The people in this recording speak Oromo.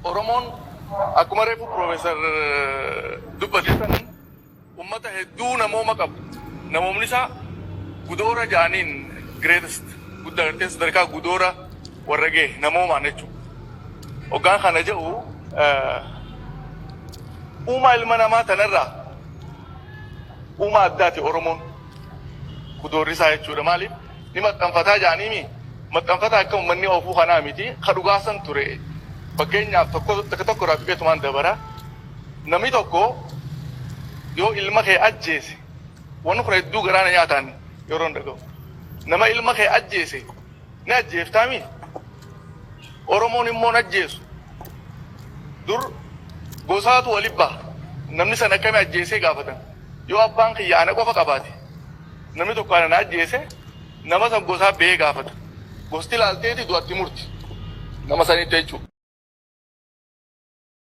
Oromoon akkuma reefu Piroofeesar dubbate san ummata hedduu namooma qabu. Namoomni isaa gudoora ja'aniin greatest guddaa gartee sadarkaa gudoora warra ga'e namoomaan jechuudha. Hoggaan kana jedhu uumaa ilma namaa tanarraa uumaa addaati Oromoon gudoorri isaa jechuudha. Maaliif ni maxxanfataa ja'aniimi maxxanfataa akka uummanni oofuu kanaa miti ka dhugaasan ture. Fakkeenyaaf tokko tokko tokko irraa tuqeetumaan dabara. Namni tokko yoo ilma kee ajjeese, wanni kun hedduu garaana nyaataan yeroo hin dhaga'u. Nama ilma kee ajjeese ni ajjeeftaami. Oromoon immoo hin ajjeesu. Dur gosaatu walitti baha. Namni san akkami ajjeesee gaafatan. Yoo abbaan kiyya ana qofa qabaate, namni tokko ana na ajjeese, nama san gosaa bahee gaafata. Gosti ilaalteeti du'atti murti. Nama sanitti jechuudha.